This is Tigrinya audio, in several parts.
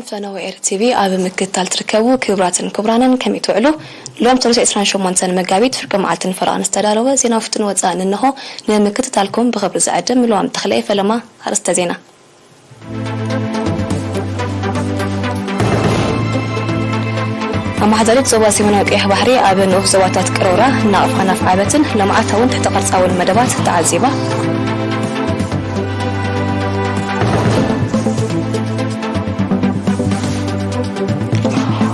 ፈነወ ኤር ቲቪ ኣብ ምክትታል ትርከቡ ክቡራትን ክቡራንን ከመይ ትውዕሉ? ሎም ተርሶ ዕስራን ሸሞንተን መጋቢት ፍርቂ መዓልትን ፈረቓን ዝተዳለወ ዜና ውሽጥን ወጻእን እንሆ። ንምክትታልኩም ብኽብሪ ዝዕድም ልዋም ተኽለ ፈለማ። ኣርእስተ ዜና። ኣመሓዳሪት ዞባ ሰሜናዊ ቀይሕ ባሕሪ ኣብ ንኡስ ዞባታት ቀሮራ፣ ናቕፋን ኣፍዓበትን ልምዓታውን ትሕተ ቅርጻውን መደባት ተዓዚባ።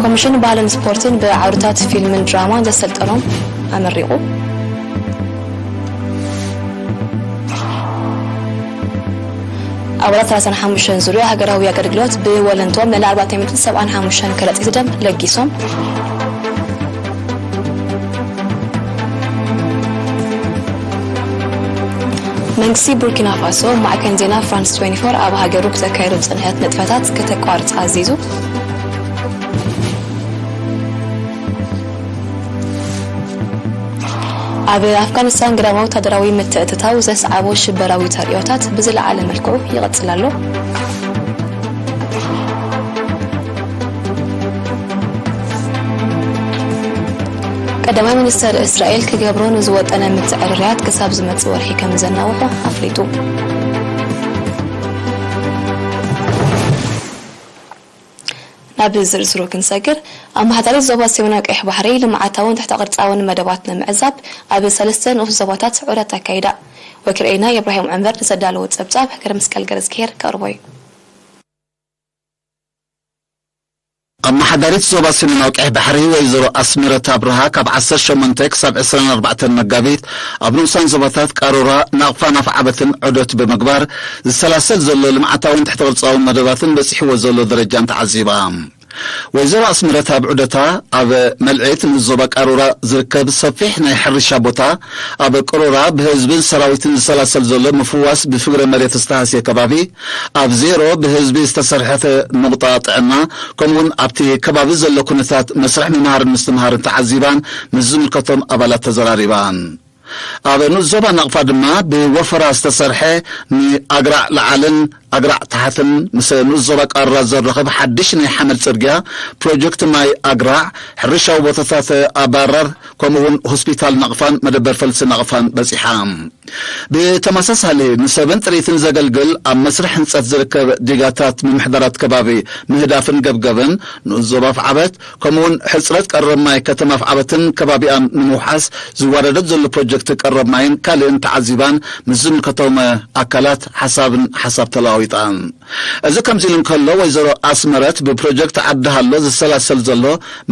ኮሚሽን ባህልን ስፖርትን ብዓውድታት ፊልምን ድራማን ዘሰልጠኖም ኣመሪቑ። ኣባላት ሰላሳን ሓሙሽተን ዙርያ ሃገራዊ ኣገልግሎት ብወለንትኦም ልዕሊ ኣርባዕተ ሚእትን ሰብዓን ሓሙሽተን ከረጢት ደም ለጊሶም። መንግስቲ ቡርኪና ፋሶ ማዕከን ዜና ፍራንስ ትዌንቲ ፎር ኣብ ሃገሩ ክተካየዶ ዝጸንሐት ንጥፈታት ከተቋርጽ ኣዚዙ። ኣብ ኣፍጋኒስታን ግዳማዊ ወታደራዊ ምትእትታው ዘስዓቦ ሽበራዊ ተርእዮታት ብዝለዓለ መልክዑ ይቕጽል ኣሎ። ቀዳማይ ሚኒስተር እስራኤል ክገብሮ ንዝወጠነ ምትዕርርያት ክሳብ ዝመጽእ ወርሒ ከም ዘናውሖ ኣፍሊጡ። ናብ ዝርዝሩ ክንሰግር፣ ኣመሓዳሪት ዞባ ሰሜናዊ ቀይሕ ባሕሪ ልምዓታውን ትሕተ ቅርጻውን መደባት ንምዕዛብ ኣብ ሰለስተ ንኡስ ዞባታት ዑደት ኣካይዳ። ወኪል ዜና ኢብራሂም ዕምበር ንዘዳለዎ ጸብጻብ ገብረመስቀል ገረዝግሄር ከቕርቦ እዩ። ኣመሓዳሪት ዞባ ሰሜናዊ ቀይሕ ባሕሪ ወይዘሮ ኣስመረት ኣብርሃ ካብ ዓሰርተ ሸሞንተ ክሳብ ዕስራን ኣርባዕተን መጋቢት ኣብ ንኡሳን ዞባታት ቃሮራ፣ ናቕፋን ኣፍዓበትን ዑደት ብምግባር ዝሰላሰል ዘሎ ልምዓታውን ትሕተ ቅርጻውን መደባትን በጺሕዎ ዘሎ ደረጃን ተዓዚባ። ወይዘሮ ኣስመረት ኣብ ዑደታ ኣብ መልዕት ንኡስ ዞባ ቃሮራ ዝርከብ ሰፊሕ ናይ ሕርሻ ቦታ፣ ኣብ ቅሮራ ብህዝብን ሰራዊትን ዝሰላሰል ዘሎ ምፍዋስ ብፍግረ መሬት ዝተሃስየ ከባቢ፣ ኣብ ዜሮ ብህዝቢ ዝተሰርሐት ኑቕጣ ጥዕና፣ ከምኡውን ኣብቲ ከባቢ ዘሎ ኩነታት መስርሕ ምምሃርን ምስትምሃርን ተዓዚባን ምስ ዝምልከቶም ኣባላት ተዘራሪባን። ኣብ ንኡስ ዞባ ናቕፋ ድማ ብወፈራ ዝተሰርሐ ንኣግራዕ ላዕልን ኣግራዕ ታሕትን ምስ ንኡስ ዞባ ቃሮራ ዘራኽብ ሓድሽ ናይ ሓመድ ጽርግያ፣ ፕሮጀክት ማይ ኣግራዕ፣ ሕርሻዊ ቦታታት ኣባራር፣ ከምኡውን ሆስፒታል ናቕፋን መደበር ፈልሲ ናቕፋን በጺሓ። ብተመሳሳሊ ንሰብን ጥሪትን ዘገልግል ኣብ መስርሕ ህንጸት ዝርከብ ዲጋታት ምምሕዳራት ከባቢ ምህዳፍን ገብገብን ንኡስ ዞባ ኣፍዓበት ከምኡውን ሕጽረት ቀረብ ማይ ከተማ ኣፍዓበትን ከባቢኣን ንምውሓስ ዝዋደደት ዘሎ ፕሮጀክት ቀረብ ማይን ካልእን ተዓዚባን ምስ ዝምልከቶም ኣካላት ሓሳብን ሓሳብ ተለዋዊጣን። እዚ ከምዚ ኢሉ እንከሎ፣ ወይዘሮ ኣስመረት ብፕሮጀክት ዓዲ ሃሎ ዝሰላሰል ዘሎ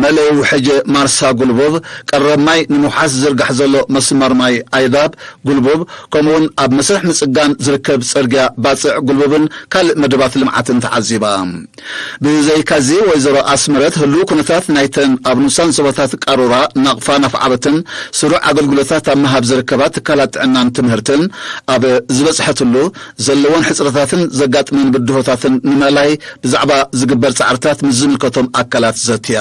መእለዊ ውሕጅ ማርሳ ጉልቡብ፣ ቀረብ ማይ ንምውሓስ ዝዝርጋሕ ዘሎ መስመር ማይ ኣይዳብ ጉልቡብ፣ ከምኡውን ኣብ መስርሕ ምጽጋን ዝርከብ ጽርግያ ባጽዕ ጉልቡብን ካልእ መደባት ልምዓትን ተዓዚባ። ብዘይካዚ፣ ወይዘሮ ኣስመረት ህሉው ኩነታት ናይተን ኣብ ንኡሳን ዞባታት ቃሮራ፣ ናቕፋን ኣፍዓበትን ስሩዕ ኣገልግሎታት ኣብ ምሃብ ዝርከባ ትካላት ጥዕናን ትምህርትን ኣብ ዝበጽሐትሉ፣ ዘለወን ሕጽረታትን ዘጋጥመን ብድሆታትን ንምእላይ ብዛዕባ ዝግበር ጻዕርታት ምስ ዝምልከቶም ኣካላት ዘትያ።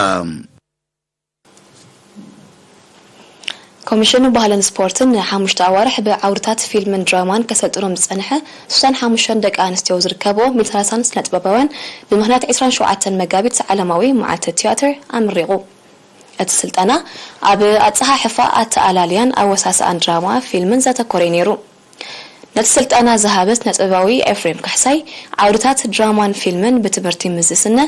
ኮሚሽን ባህልን ስፖርትን ንሓሙሽተ ኣዋርሕ ብዓውድታት ፊልምን ድራማን ከሰልጥኖም ዝጸንሐ ስሳን ሓሙሽተን ደቂ ኣንስትዮ ዝርከብኦ ሚእትን ሰላሳን ስነ ጥበባውያን ብምኽንያት ዕስራን ሸውዓተን መጋቢት ዓለማዊ መዓልቲ ትያትር ኣምሪቑ። እቲ ስልጠና ኣብ ኣጸሓሕፋ፣ ኣተኣላልያን ኣወሳስኣን ድራማ ፊልምን ዘተኮረ እዩ ነይሩ። ነቲ ስልጠና ዝሃበ ስነ ጥበባዊ ኤፍሬም ካሕሳይ፣ ዓውድታት ድራማን ፊልምን ብትምህርቲ ምስ ዝስነ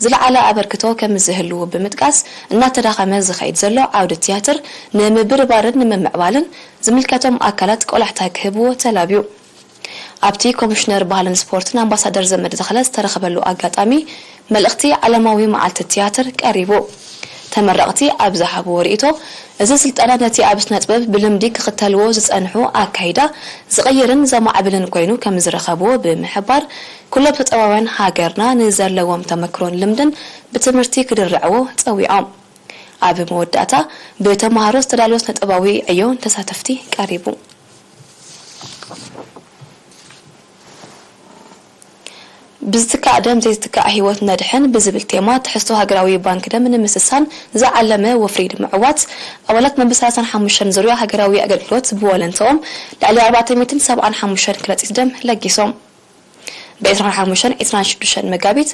ዝለዓለ ኣበርክቶ ከም ዝህልዎ ብምጥቃስ፣ እናተዳኸመ ዝኸይድ ዘሎ ዓውዲ ትያትር ንምብርባርን ንምምዕባልን ዝምልከቶም ኣካላት ቆላሕታ ክህብዎ ተላብዩ። ኣብቲ ኮሚሽነር ባህልን ስፖርትን ኣምባሳደር ዘመደ ተኽለ ዝተረኸበሉ ኣጋጣሚ፣ መልእኽቲ ዓለማዊ መዓልቲ ትያትር ቀሪቡ። ተመረቕቲ ኣብ ዝሃብዎ ርእይቶ፣ እዚ ስልጠና ነቲ ኣብ ስነ ጥበብ ብልምዲ ክኽተልዎ ዝጸንሑ ኣካይዳ ዝቕይርን ዘማዕብልን ኮይኑ ከም ዝረኸብዎ ብምሕባር፣ ኩሎም ስነ ጥበባውያን ሃገርና ንዘለዎም ተመክሮን ልምድን ብትምህርቲ ክድርዕዎ ጸዊዖም። ኣብ መወዳእታ፣ ብተመሃሮ ዝተዳለወ ስነ ጥበባዊ ዕዮ ንተሳተፍቲ ቀሪቡ። ብዝትካእ ደም ዘይትካእ ህይወት ነድሕን ብዝብል ቴማ፣ ትሕዝቶ ሃገራዊ ባንክ ደም ንምስሳን ዝዓለመ ወፍሪ ንምዕዋት፣ ኣባላት መበል ሰላሳን ሓሙሽተን ዙርያ ሃገራዊ ኣገልግሎት ብወለንትኦም ልዕሊ ኣርባዕተ ሚእትን ሰብዓን ሓሙሽተን ከረጢት ደም ለጊሶም። ብ ዕስራን ሓሙሽተን ዕስራን ሽዱሽተን መጋቢት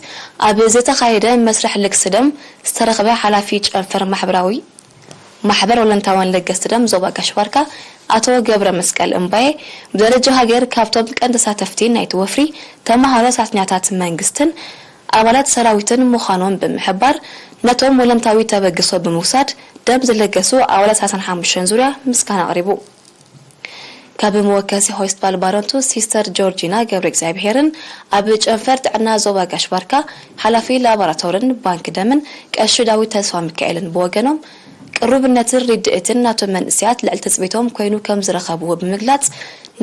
ኣብ ዝተኻየደ መስርሕ ልግሲ ደም ዝተረኽበ ሓላፊ ጨንፈር ማሕበራዊ ማሕበር ወለንታውያን ለገስቲ ደም ዞባ ጋሽ ባርካ ኣቶ ገብረ መስቀል እምባዬ፣ ብደረጃ ሃገር ካብቶም ቀንዲ ተሳተፍቲ ናይቲ ወፍሪ ተማሃሮ፣ ሰራሕተኛታት መንግስትን ኣባላት ሰራዊትን ምዃኖም ብምሕባር፣ ነቶም ወለንታዊ ተበግሶ ብምውሳድ ደም ዝለገሱ ኣባላት ሰላሳን ሓሙሽተን ዙርያ ምስጋና ኣቕሪቡ። ካብ መወከሲ ሆስፒታል ባረንቱ ሲስተር ጆርጂና ገብረ እግዚኣብሄርን ኣብ ጨንፈር ጥዕና ዞባ ጋሽ ባርካ ሓላፊ ላቦራቶርን ባንክ ደምን ቀሺ ዳዊት ተስፋ ሚካኤልን ብወገኖም፣ ቅሩብነትን ርድእትን ናቶም መንእሰያት ልዕሊ ትጽቢቶም ኮይኑ ከም ዝረኸብዎ ብምግላጽ፣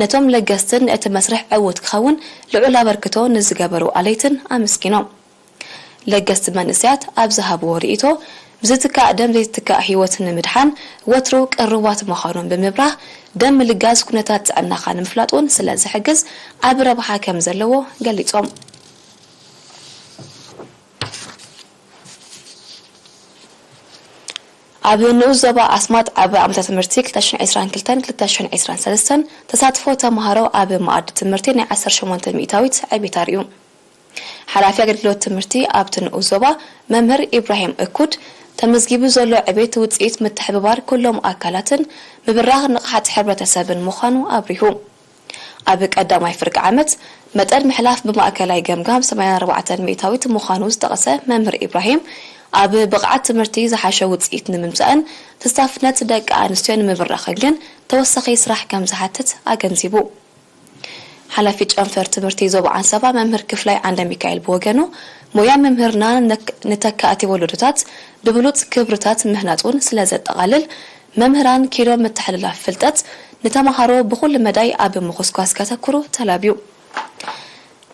ነቶም ለገስትን እቲ መስርሕ ዕዉት ክኸውን ልዑል ኣበርክቶ ንዝገበሩ ኣለይትን ኣመስጊኖም። ለገስቲ መንእሰያት ኣብ ዝሃብዎ ርእይቶ፣ ብዝትካእ ደም ዘይትካእ ህይወት ንምድሓን ወትሩ ቅሩባት ምዃኖም ብምብራህ፣ ደም ምልጋስ ኩነታት ጥዕናኻ ንምፍላጥ እውን ስለ ዝሕግዝ ዓቢ ረብሓ ከም ዘለዎ ገሊጾም። ኣብ ንኡስ ዞባ ኣስማጥ ኣብ ዓመተ ትምህርቲ ክልተ ሽሕን ዕስራን ክልተን ክልተ ሽሕን ዕስራን ሰለስተን ተሳትፎ ተማሃሮ ኣብ መኣዲ ትምህርቲ ናይ ዓሰርተ ሸሞንተ ሚእታዊት ዕቤት ኣርእዩ። ሓላፊ ኣገልግሎት ትምህርቲ ኣብቲ ንኡስ ዞባ መምህር ኢብራሂም እኩድ፣ ተመዝጊቡ ዘሎ ዕቤት ውጽኢት ምትሕብባር ኩሎም ኣካላትን ምብራኽ ንቕሓት ሕብረተሰብን ምዃኑ ኣብሪሁ። ኣብ ቀዳማይ ፍርቂ ዓመት መጠን ምሕላፍ ብማእከላይ ገምጋም ሰማንያን ኣርባዕተን ሚእታዊት ምዃኑ ዝጠቐሰ መምህር ኢብራሂም፣ ኣብ ብቕዓት ትምህርቲ ዝሓሸ ውጽኢት ንምምጻእን ተሳታፍነት ደቂ ኣንስትዮ ንምብራኽን ግን ተወሳኺ ስራሕ ከም ዝሓትት ኣገንዚቡ። ሓላፊ ጨንፈር ትምህርቲ ዞባ ዓንሰባ መምህር ክፍላይ ዓንደ ሚካኤል ብወገኑ፣ ሞያ መምህርና ንተካእቲ ወለዶታት ብብሉጽ ክብርታት ምህናጽ እውን ስለ ዘጠቓልል፣ መምህራን ኪሎ ምትሕልላፍ ፍልጠት ንተምሃሮ ብኹሉ መዳይ ኣብ ምኹስኳስ ከተኩሩ ተላብዩ።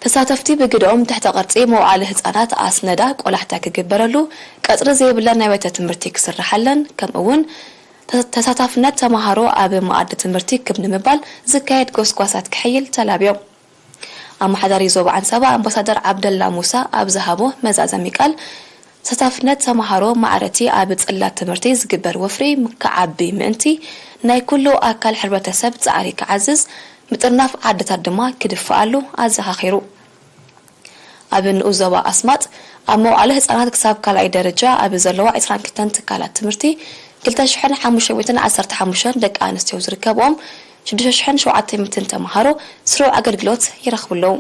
ተሳተፍቲ ብግደኦም ትሕተ ቅርጺ መውዓሊ ህጻናት ኣስነዳ ቆላሕታ ክግበረሉ፣ ቀጽሪ ዘይብለን ናይ ቤተ ትምህርቲ ክስርሓለን፣ ከምኡ እውን ተሳታፍነት ተምሃሮ ኣብ መኣዲ ትምህርቲ ክብ ንምባል ዝካየድ ጎስጓሳት ክሕይል ተላብዮም። ኣመሓዳሪ ዞባ ዓንሰባ ኣምባሳደር ዓብደላ ሙሳ ኣብ ዝሃቦ መዛዘሚ ቃል፣ ተሳታፍነት ተምሃሮ ማዕረቲ ኣብ ጽላት ትምህርቲ ዝግበር ወፍሪ ክዓቢ ምእንቲ ናይ ኩሉ ኣካል ሕብረተሰብ ጻዕሪ ክዓዝዝ፣ ምጥርናፍ ዓድታት ድማ ክድፍኣሉ ኣዘኻኺሩ። ኣብ ንኡስ ዞባ ኣስማጥ ኣብ መውዓሊ ህጻናት ክሳብ ካልኣይ ደረጃ ኣብ ዘለዋ ዕስራን ክልተን ትካላት ትምህርቲ ክልተ ሽሕን ሓሙሽተ ሚእትን ዓሰርተ ሓሙሽተን ደቂ ኣንስትዮ ዝርከብኦም ሽዱሽተ ሽሕን ሸውዓተ ሚእትን ተምሃሮ ስሩዕ ኣገልግሎት ይረኽቡ ኣለዉ።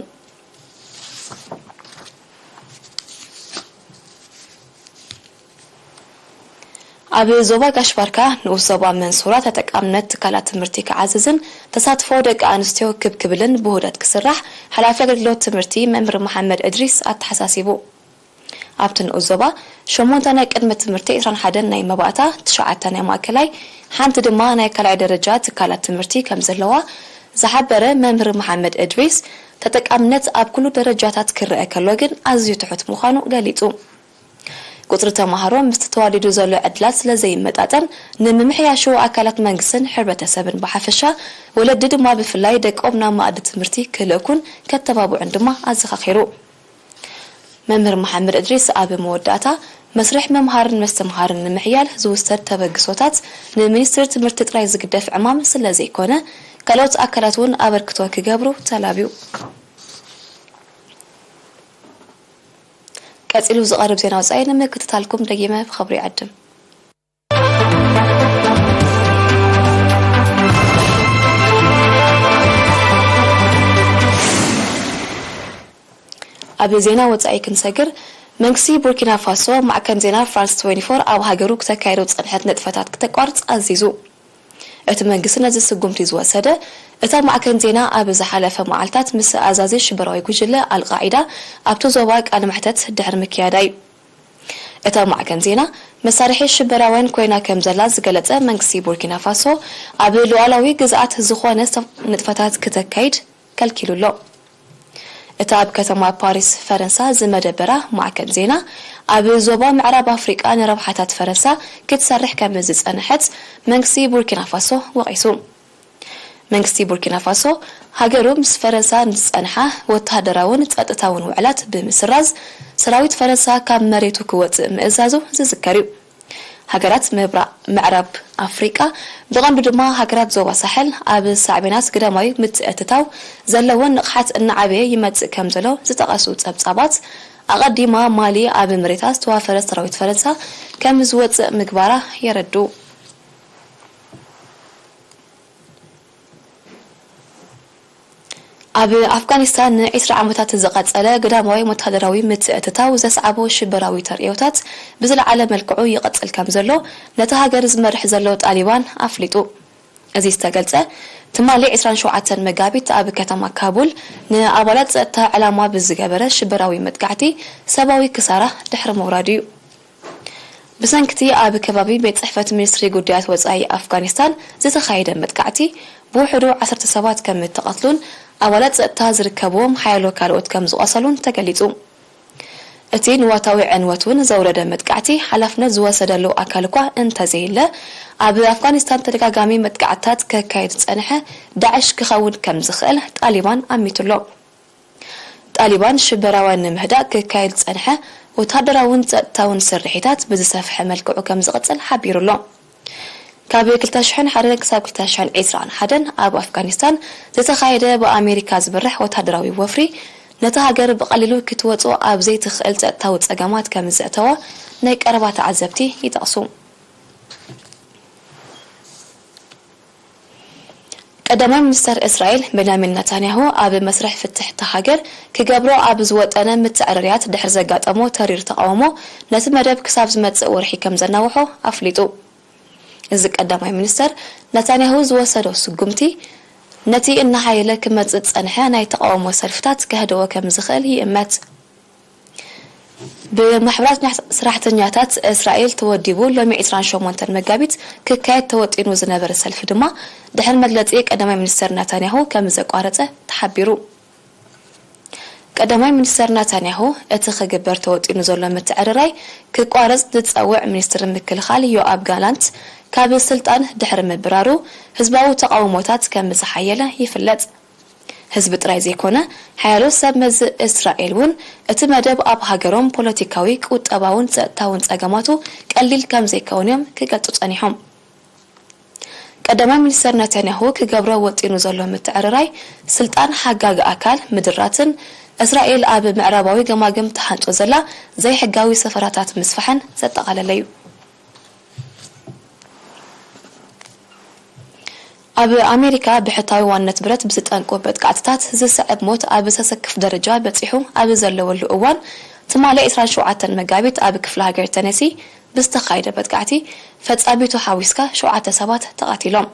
ኣብ ዞባ ጋሽ ባርካ ንኡስ ዞባ መንሱራ ተጠቃምነት ትካላት ትምህርቲ ክዓዝዝን ተሳትፎ ደቂ ኣንስትዮ ክብ ክብልን ብውህደት ክስራሕ ሓላፊ ኣገልግሎት ትምህርቲ መምህር መሓመድ እድሪስ ኣተሓሳሲቡ። ኣብቲ ንኡስ ዞባ ሸሞንተ ናይ ቅድመ ትምህርቲ፣ ዕስራን ሓደን ናይ መባእታ፣ ትሽዓተ ናይ ማእከላይ፣ ሓንቲ ድማ ናይ ካልኣይ ደረጃ ትካላት ትምህርቲ ከም ዘለዋ ዝሓበረ መምህር መሓመድ እድሪስ፣ ተጠቃምነት ኣብ ኩሉ ደረጃታት ክረአ ከሎ ግን ኣዝዩ ትሑት ምዃኑ ገሊጹ። ቁጽሪ ተማሃሮ ምስቲ ተዋዲዱ ዘሎ ዕድላት ስለ ዘይመጣጠን፣ ንምምሕያሹ ኣካላት መንግስትን ሕብረተሰብን ብሓፈሻ፣ ወለዲ ድማ ብፍላይ ደቆም ናብ መኣዲ ትምህርቲ ክልእኩን ከተባብዑን ድማ ኣዘኻኺሩ። መምህር መሓመድ እድሪስ ኣብ መወዳእታ፣ መስርሕ ምምሃርን ምስትምሃርን ንምሕያል ዝውሰድ ተበግሶታት ንሚኒስትሪ ትምህርቲ ጥራይ ዝግደፍ ዕማም ስለ ዘይኮነ፣ ካልኦት ኣካላት እውን ኣበርክቶ ክገብሩ ተላብዩ። ቀጺሉ ዝቐርብ ዜና ወጻኢ ንምክትታልኩም ደጊመ ብኽብሪ ይዕድም። ኣብ ዜና ወጻኢ ክንሰግር፣ መንግስቲ ቡርኪና ፋሶ ማዕከን ዜና ፍራንስ ትዌንቲ ፎር ኣብ ሃገሩ ክተካየዶ ዝጸንሐት ንጥፈታት ክተቋርጽ ኣዚዙ። እቲ መንግስቲ ነዚ ስጉምቲ ዝወሰደ፣ እታ ማዕከን ዜና ኣብ ዝሓለፈ መዓልታት ምስ ኣዛዚ ሽበራዊ ጉጅለ ኣልቃዒዳ ኣብቲ ዞባ ቃለ መሕተት ድሕሪ ምክያዳ እዩ። እታ ማዕከን ዜና መሳርሒ ሽበራውያን ኮይና ከም ዘላ ዝገለጸ መንግስቲ ቡርኪና ፋሶ፣ ኣብ ሉዓላዊ ግዝኣት ዝኾነ ንጥፈታት ክተካይድ ከልኪሉ ኣሎ። እታ ኣብ ከተማ ፓሪስ ፈረንሳ ዝመደበራ ማዕከን ዜና፣ ኣብ ዞባ ምዕራብ ኣፍሪቃ ንረብሓታት ፈረንሳ ክትሰርሕ ከም ዝጸንሐት መንግስቲ ቡርኪና ፋሶ ወቒሱ። መንግስቲ ቡርኪና ፋሶ፣ ሃገሩ ምስ ፈረንሳ ንዝጸንሓ ወተሃደራውን ጸጥታውን ውዕላት ብምስራዝ፣ ሰራዊት ፈረንሳ ካብ መሬቱ ክወጽእ ምእዛዙ ዝዝከር እዩ። ሃገራት ምብራቕ ምዕራብ ኣፍሪቃ፣ ብቐንዱ ድማ ሃገራት ዞባ ሳሕል፣ ኣብ ሳዕቤናት ግዳማዊ ምትእትታው ዘለወን ንቕሓት እናዓበየ ይመጽእ ከም ዘሎ ዝጠቐሱ ጸብጻባት፣ ኣቐዲማ ማሊ ኣብ መሬታ ዝተዋፈረ ሰራዊት ፈረንሳ ከም ዝወጽእ ምግባራ የረድኡ። ኣብ ኣፍጋኒስታን ንዒስራ ዓመታት ዝቐጸለ ግዳማዊ ወተሃደራዊ ምትእትታው ዘስዓቦ ሽበራዊ ተርእዮታት ብዝለዓለ መልክዑ ይቐጽል ከም ዘሎ ነቲ ሃገር ዝመርሕ ዘሎ ጣሊባን ኣፍሊጡ። እዚ ዝተገልጸ ትማሊ ዒስራን ሸውዓተን መጋቢት ኣብ ከተማ ካቡል ንኣባላት ጸጥታ ዕላማ ብዝገበረ ሽበራዊ መጥቃዕቲ ሰብኣዊ ክሳራ ድሕሪ ምውራዱ እዩ። ብሰንክቲ ኣብ ከባቢ ቤት ጽሕፈት ሚኒስትሪ ጉዳያት ወጻኢ ኣፍጋኒስታን ዝተኻየደ መጥቃዕቲ ብውሕዱ ዓሰርተ ሰባት ከም እተቐትሉን ኣባላት ጸጥታ ዝርከብዎም ሓያሎ ካልኦት ከም ዝቖሰሉን ተገሊጹ። እቲ ንዋታዊ ዕንወት እውን ዘውረደ መጥቃዕቲ ሓላፍነት ዝወሰደሉ ኣካል እኳ እንተዘየለ፣ ኣብ ኣፍጋኒስታን ተደጋጋሚ መጥቃዕትታት ከካይድ ዝጸንሐ ዳዕሽ ክኸውን ከም ዝኽእል ጣሊባን ኣሚቱሎ። ጣሊባን ሽበራውያን ንምህዳእ ክካየድ ዝጸንሐ ወተሃደራውን ጸጥታውን ስርሒታት ብዝሰፍሐ መልክዑ ከም ዝቕጽል ሓቢሩ ኣሎ። ካብ ክልተ ሽሕን ሓደን ክሳብ ክልተ ሽሕን ዕስራን ሓደን ኣብ ኣፍጋኒስታን ዝተኻየደ ብኣሜሪካ ዝምራሕ ወተሃደራዊ ወፍሪ፣ ነታ ሃገር ብቐሊሉ ክትወጾ ኣብ ዘይትኽእል ጸጥታዊ ጸገማት ከም ዘእተዋ ናይ ቀረባ ተዓዘብቲ ይጠቕሱ። ቀዳማይ ሚኒስተር እስራኤል ቤንያሚን ናታንያሁ ኣብ መስርሕ ፍትሕ እታ ሃገር ክገብሮ ኣብ ዝወጠነ ምትዕርርያት ድሕሪ ዘጋጠሞ ተሪር ተቓውሞ ነቲ መደብ ክሳብ ዝመጽእ ወርሒ ከም ዘናውሖ ኣፍሊጡ። እዚ ቀዳማይ ሚኒስተር ናታንያሁ ዝወሰዶ ስጉምቲ ነቲ እናሓየለ ክመጽእ ዝጸንሐ ናይ ተቓውሞ ሰልፍታት ከህድኦ ከም ዝኽእል ይእመት። ብማሕበራት ናይ ሰራሕተኛታት እስራኤል ተወዲቡ ሎሚ ዒስራን ሸሞንተን መጋቢት ክካየድ ተወጢኑ ዝነበረ ሰልፊ ድማ ድሕሪ መግለጺ ቀዳማይ ሚኒስተር ናታንያሁ ከም ዘቋረጸ ተሓቢሩ። ቀዳማይ ሚኒስተር ናታንያሁ እቲ ክግበር ተወጢኑ ዘሎ ምትዕርራይ ክቋረጽ ዝጸውዕ ሚኒስትሪ ምክልኻል ዮኣብ ጋላንት ካብ ስልጣን ድሕሪ ምብራሩ ህዝባዊ ተቓውሞታት ከም ዝሓየለ ይፍለጥ። ህዝቢ ጥራይ ዘይኮነ፣ ሓያሎ ሰብ መዚ እስራኤል እውን እቲ መደብ ኣብ ሃገሮም ፖለቲካዊ፣ ቁጠባውን ጸጥታውን ጸገማቱ ቀሊል ከም ዘይከውን እዮም ክገልጹ ጸኒሖም። ቀዳማይ ሚኒስተር ናታንያሁ ክገብሮ ወጢኑ ዘሎ ምትዕርራይ ስልጣን ሓጋጊ ኣካል ምድራትን እስራኤል ኣብ ምዕራባዊ ገማግም ተሃንጾ ዘላ ዘይሕጋዊ ሰፈራታት ምስፋሕን ዘጠቓለለ እዩ። ኣብ ኣሜሪካ ብሕታዊ ዋንነት ብረት ብዝጠንቁ መጥቃዕትታት ዝስዕብ ሞት ኣብ ዘሰክፍ ደረጃ በጺሑ ኣብ ዘለወሉ እዋን፣ ትማሊ ዒስራን ሸውዓተን መጋቢት ኣብ ክፍለ ሃገር ተነሲ ብዝተኻየደ መጥቃዕቲ ፈጻሚቱ ሓዊስካ ሸውዓተ ሰባት ተቐቲሎም።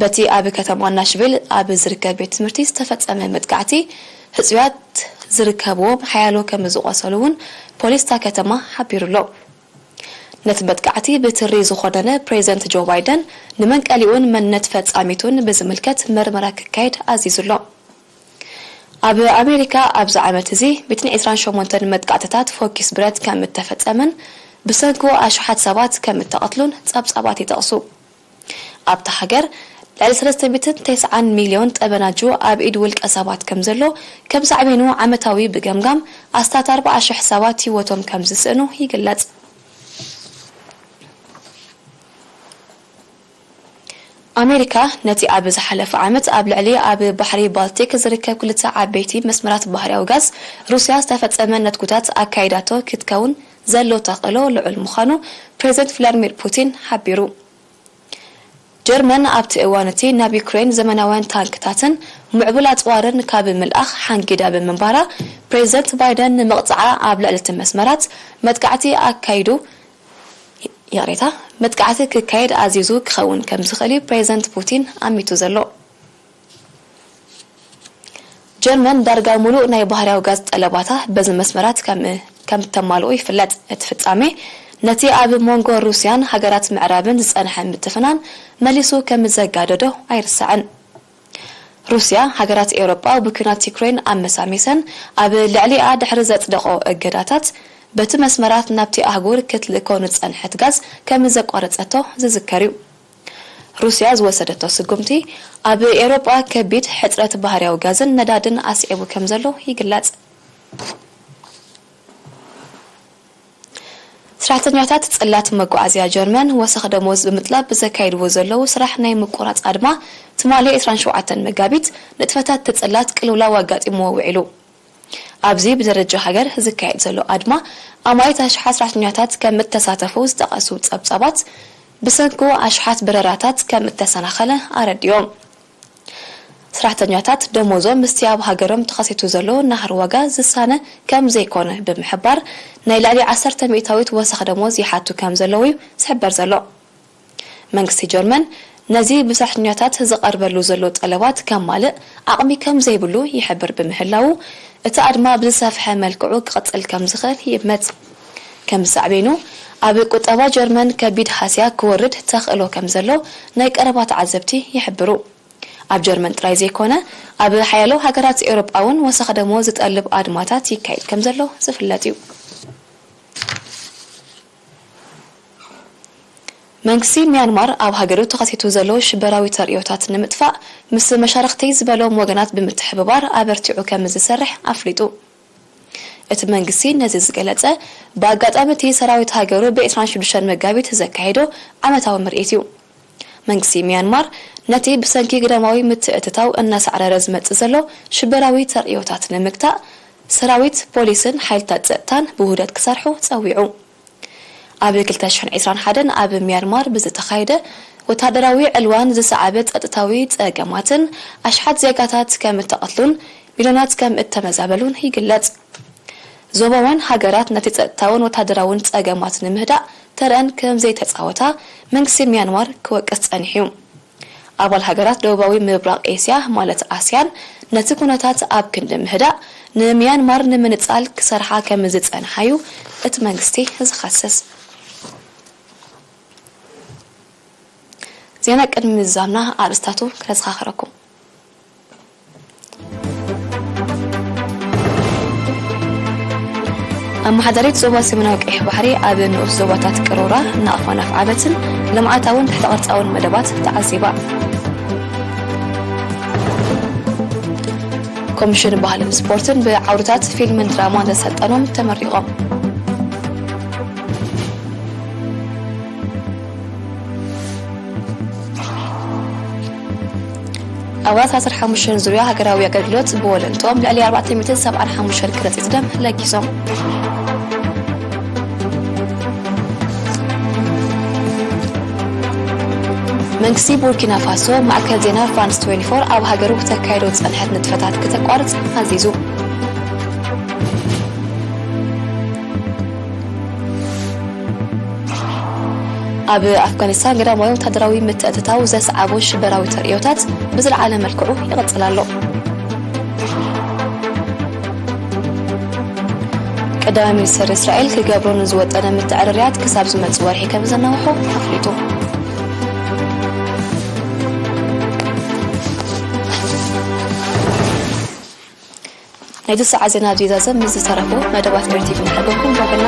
በቲ ኣብ ከተማ ናሽቪል ኣብ ዝርከብ ቤት ትምህርቲ ዝተፈጸመ መጥቃዕቲ ህጹያት ዝርከብዎም ሓያሎ ከም ዝቖሰሉ እውን ፖሊስ እታ ከተማ ሓቢሩ ኣሎ። ነቲ መጥቃዕቲ ብትሪ ዝኾነነ ፕሬዚደንት ጆ ባይደን ንመንቀሊኡን መንነት ፈጻሚቱን ብዝምልከት መርመራ ክካየድ ኣዚዙ ኣሎ። ኣብ ኣሜሪካ ኣብዚ ዓመት እዚ ሚእትን ዕስራን ሸሞንተን መጥቃዕትታት ፎኪስ ብረት ከም እተፈጸመን ብሰንኩ ኣሽሓት ሰባት ከም እተቐትሉን ጸብጻባት ይጠቕሱ። ኣብታ ሃገር ልዕሊ ሰለስተ ሚእትን ተስዓን ሚልዮን ጠበናጁ ኣብ ኢድ ውልቀ ሰባት ከም ዘሎ፣ ከም ሳዕቤኑ ዓመታዊ ብገምጋም ኣስታት ኣርብዓ ሽሕ ሰባት ህይወቶም ከም ዝስእኑ ይግለጽ። ኣሜሪካ ነቲ ኣብ ዝሓለፈ ዓመት ኣብ ልዕሊ ኣብ ባሕሪ ባልቲክ ዝርከብ ክልተ ዓበይቲ መስመራት ባህርያዊ ጋዝ ሩስያ ዝተፈጸመ ነትጉታት ኣካይዳቶ ክትከውን ዘሎ ተኽእሎ ልዑል ምዃኑ ፕሬዚደንት ቭላድሚር ፑቲን ሓቢሩ። ጀርመን ኣብቲ እዋን እቲ ናብ ዩክሬን ዘመናውያን ታንክታትን ምዕቡል ኣጽዋርን ካብ ምልኣኽ ሓንጊዳ ብምንባራ፣ ፕሬዚደንት ባይደን ንምቕጻዓ ኣብ ልዕሊ እቲ መስመራት መጥቃዕቲ ኣካይዱ፣ ይቕሬታ፣ መጥቃዕቲ ክካየድ ኣዚዙ ክኸውን ከም ዝኽእል እዩ ፕሬዚደንት ፑቲን ኣሚቱ ዘሎ። ጀርመን ዳርጋ ሙሉእ ናይ ባህርያዊ ጋዝ ጠለባታ በዚ መስመራት ከም ከም እተማልኦ ይፍለጥ። እቲ ፍጻሜ ነቲ ኣብ መንጎ ሩስያን ሃገራት ምዕራብን ዝጸንሐ ምትፍናን መሊሱ ከም ዘጋደዶ ኣይርሳዕን። ሩስያ፣ ሃገራት ኤውሮጳ ብኲናት ዩክሬን ኣመሳሚሰን ኣብ ልዕሊኣ ድሕሪ ዘጽደቖ እገዳታት፣ በቲ መስመራት ናብቲ ኣህጉር ክትልእኮ ንጸንሐት ጋዝ ከም ዘቋረጸቶ ዝዝከር እዩ። ሩስያ ዝወሰደቶ ስጉምቲ፣ ኣብ ኤውሮጳ ከቢድ ሕጽረት ባህርያዊ ጋዝን ነዳድን ኣስዒቡ ከም ዘሎ ይግለጽ። ሰራሕተኛታት ጽላት መጓዓዝያ ጀርመን ወሰኽ ደሞዝ ብምጥላብ ብዘካይድዎ ዘለዉ ስራሕ ናይ ምቁራጽ ኣድማ ትማሊ ዕስራን ሸውዓተን መጋቢት ንጥፈታት እቲ ጽላት ቅልውላው ኣጋጢምዎ ውዒሉ። ኣብዚ ብደረጃ ሃገር ዝካየድ ዘሎ ኣድማ ኣማኢት ኣሽሓት ሰራሕተኛታት ከም እተሳተፉ ዝጠቐሱ ጸብጻባት፣ ብሰንኩ ኣሽሓት በረራታት ከም እተሰናኸለ ኣረዲኦም። ሰራሕተኛታት ደሞዞም ምስቲ ኣብ ሃገሮም ተኸሲቱ ዘሎ ናህሪ ዋጋ ዝሳነ ከም ዘይኮነ ብምሕባር፣ ናይ ልዕሊ ዓሰርተ ሚእታዊት ወሰኽ ደሞዝ ይሓቱ ከም ዘለዉ እዩ ዝሕበር ዘሎ። መንግስቲ ጀርመን ነዚ ብሰራሕተኛታት ዝቐርበሉ ዘሎ ጠለባት ከማልእ ዓቕሚ ከም ዘይብሉ ይሕብር ብምህላዉ፣ እቲ ኣድማ ብዝሰፍሐ መልክዑ ክቕጽል ከም ዝኽእል ይእመት። ከም ሳዕቤኑ፣ ኣብ ቁጠባ ጀርመን ከቢድ ሃስያ ክወርድ ተኽእሎ ከም ዘሎ ናይ ቀረባ ተዓዘብቲ ይሕብሩ። ኣብ ጀርመን ጥራይ ዘይኮነ፣ ኣብ ሓያሎ ሃገራት ኤውሮጳ እውን ወሰኽ ደሞዝ ዝጠልብ ኣድማታት ይካየድ ከም ዘሎ ዝፍለጥ እዩ። መንግስቲ ሚያንማር ኣብ ሃገሩ ተኸሲቱ ዘሎ ሽበራዊ ተርእዮታት ንምጥፋእ ምስ መሻርኽቲ ዝበሎም ወገናት ብምትሕብባር ኣበርቲዑ ከም ዝሰርሕ ኣፍሊጡ። እቲ መንግስቲ ነዚ ዝገለጸ ብኣጋጣሚ እቲ ሰራዊት ሃገሩ ብ ዕስራን ሽዱሽተን መጋቢት ዘካየዶ ዓመታዊ ምርኢት እዩ። መንግስቲ ሚያንማር ነቲ ብሰንኪ ግዳማዊ ምትእትታው እናሳዕረረ ዝመጽእ ዘሎ ሽበራዊ ተርእዮታት ንምግታእ ሰራዊት፣ ፖሊስን ሓይልታት ጸጥታን ብውህደት ክሰርሑ ጸዊዑ። ኣብ ክልተ ሽሕን ዕስራን ሓደን ኣብ ሚያንማር ብዝተኻየደ ወታደራዊ ዕልዋን ዝሰዓበ ጸጥታዊ ጸገማትን ኣሽሓት ዜጋታት ከም እተቐትሉን ሚልዮናት ከም እተመዛበሉን ይግለጽ። ዞባውያን ሃገራት ነቲ ጸጥታውን ወታደራውን ጸገማት ንምህዳእ ተረአን ከም ዘይተጻወታ መንግስቲ ሚያንማር ክወቅስ ጸኒሑ እዩ። ኣባል ሃገራት ደቡባዊ ምብራቕ ኤስያ ማለት ኣስያን ነቲ ኩነታት ኣብ ክንዲ ምህዳእ ንሚያንማር ንምንጻል ክሰርሓ ከም ዝጸንሓ እዩ እቲ መንግስቲ ዝኸስስ። ዜና ቅድሚ ምዝዛምና ኣርእስታቱ ክነዘኻኽረኩም። ኣመሓዳሪት ዞባ ሰሜናዊ ቀይሕ ባሕሪ ኣብ ንኡስ ዞባታት ቅሮራ፣ ናቕፋን ኣፍዓበትን ልምዓታውን ትሕተ ቅርጻውን መደባት ተዓዚባ። ኮሚሽን ባህልን ስፖርትን ብዓውድታት ፊልምን ድራማን ዘሰልጠኖም ተመሪቖም። ኣባላት ዓሰርተ ሓሙሽተ ዙርያ ሃገራዊ ኣገልግሎት ብወለንትኦም ልዕሊ ኣርባዕተ ሚእትን ሰብዓን ሓሙሽተን ከረጢት ደም ለጊሶም። መንግስቲ ቡርኪና ፋሶ ማዕከን ዜና ፍራንስ ትዌንቲ ፎር ኣብ ሃገሩ ክተካይዶ ዝጸንሐት ንጥፈታት ክተቋርጽ ኣዚዙ። ኣብ ኣፍጋኒስታን ግዳማዊ ወታደራዊ ምትእትታው ዘስዓቦ ሽበራዊ ተርእዮታት ብዝለዓለ መልክዑ ይቕጽል ኣሎ። ቀዳማይ ሚኒስተር እስራኤል ክገብሮ ንዝወጠነ ምትዕርርያት ክሳብ ዝመጽእ ወርሒ ከም ዘናውሖ ኣፍሊጡ። ናይዚ ሰዓት ዜና ኣብዚ ይዛዘም። ምስ ዝተረፉ መደባት ሪቲቪ ንሕበኩም ዳግና